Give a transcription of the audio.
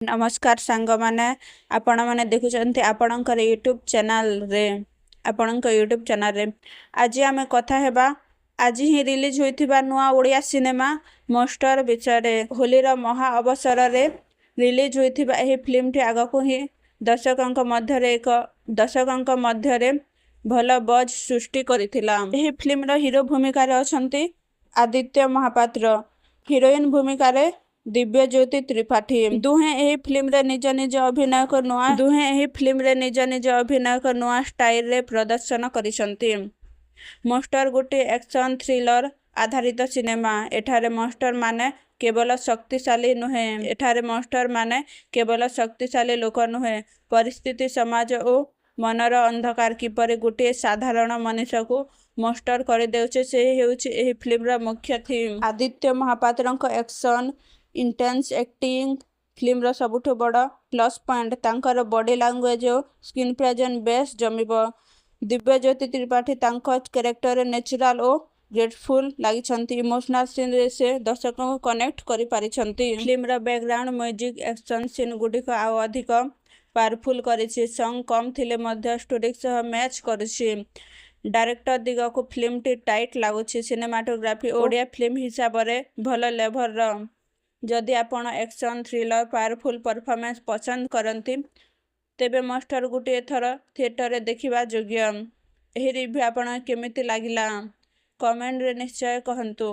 ନମସ୍କାର ସାଙ୍ଗମାନେ, ଆପଣମାନେ ଦେଖୁଛନ୍ତି ଆପଣଙ୍କର ୟୁଟ୍ୟୁବ୍ ଚ୍ୟାନେଲରେ। ଆପଣଙ୍କ ୟୁଟ୍ୟୁବ୍ ଚ୍ୟାନେଲରେ ଆଜି ଆମେ କଥା ହେବା ଆଜି ହିଁ ରିଲିଜ୍ ହୋଇଥିବା ନୂଆ ଓଡ଼ିଆ ସିନେମା ମନଷ୍ଟର ବିଷୟରେ। ହୋଲିର ମହା ଅବସରରେ ରିଲିଜ୍ ହୋଇଥିବା ଏହି ଫିଲ୍ମଟି ଆଗକୁ ହିଁ ଦର୍ଶକଙ୍କ ମଧ୍ୟରେ ଭଲ ବଜ୍ ସୃଷ୍ଟି କରିଥିଲା। ଏହି ଫିଲ୍ମର ହିରୋ ଭୂମିକାରେ ଅଛନ୍ତି ଆଦିତ୍ୟ ମହାପାତ୍ର, ହିରୋଇନ୍ ଭୂମିକାରେ ଦିବ୍ୟଜ୍ୟୋତି ତ୍ରିପାଠୀ। ଦୁହେଁ ଏହି ଫିଲ୍ମରେ ନିଜ ନିଜ ଅଭିନୟକୁ ନୂଆ ଷ୍ଟାଇଲରେ ପ୍ରଦର୍ଶନ କରିଛନ୍ତି। ମନଷ୍ଟର ଗୋଟିଏ ଆକ୍ସନ ଥ୍ରୀଲର ଆଧାରିତ ସିନେମା। ଏଠାରେ ମନଷ୍ଟର ମାନେ କେବଳ ଶକ୍ତିଶାଳୀ ଲୋକ ନୁହେଁ, ପରିସ୍ଥିତି, ସମାଜ ଓ ମନର ଅନ୍ଧକାର କିପରି ଗୋଟିଏ ସାଧାରଣ ମଣିଷକୁ ମନଷ୍ଟର କରିଦେଉଛି, ସେହି ହେଉଛି ଏହି ଫିଲ୍ମର ମୁଖ୍ୟ ଥିମ୍। ଆଦିତ୍ୟ ମହାପାତ୍ରଙ୍କ ଆକ୍ସନ, ଇଣ୍ଟେନ୍ସ ଆକ୍ଟିଂ ଫିଲ୍ମର ସବୁଠୁ ବଡ଼ ପ୍ଲସ୍ ପଏଣ୍ଟ। ତାଙ୍କର ବଡି ଲାଙ୍ଗୁଏଜ ଓ ସ୍କ୍ରିନ୍ ପ୍ରେଜେନ୍ସ ବେଶ୍ ଜମିବ। ଦିବ୍ୟଜ୍ୟୋତି ତ୍ରିପାଠୀ ତାଙ୍କ କ୍ୟାରେକ୍ଟରରେ ନ୍ୟାଚୁରାଲ ଓ ଗ୍ରେସଫୁଲ ଲାଗିଛନ୍ତି। ଇମୋସନାଲ ସିନରେ ସେ ଦର୍ଶକଙ୍କୁ କନେକ୍ଟ କରିପାରିଛନ୍ତି। ଫିଲ୍ମର ବ୍ୟାକଗ୍ରାଉଣ୍ଡ ମ୍ୟୁଜିକ୍ ଆକ୍ସନ ସିନଗୁଡ଼ିକୁ ଆଉ ଅଧିକ ପାୱାରଫୁଲ କରିଛି। ସଙ୍ଗ କମ୍ ଥିଲେ ମଧ୍ୟ ଷ୍ଟୋରି ସହ ମ୍ୟାଚ୍ କରୁଛି। ଡାଇରେକ୍ସନ ଦିଗକୁ ଫିଲ୍ମଟି ଟାଇଟ୍ ଲାଗୁଛି। ସିନେମାଟୋଗ୍ରାଫି ଓଡ଼ିଆ ଫିଲ୍ମ ହିସାବରେ ଭଲ ଲେଭଲର। ଯଦି ଆପଣ ଆକ୍ସନ, ଥ୍ରୀଲର, ପାୱାରଫୁଲ ପରଫର୍ମାନ୍ସ ପସନ୍ଦ କରନ୍ତି, ତେବେ ମନଷ୍ଟର ଗୋଟିଏ ଥର ଥିଏଟରରେ ଦେଖିବା ଯୋଗ୍ୟ। ଏହି ରିଭ୍ୟୁ ଆପଣଙ୍କୁ କେମିତି ଲାଗିଲା, କମେଣ୍ଟରେ ନିଶ୍ଚୟ କହନ୍ତୁ।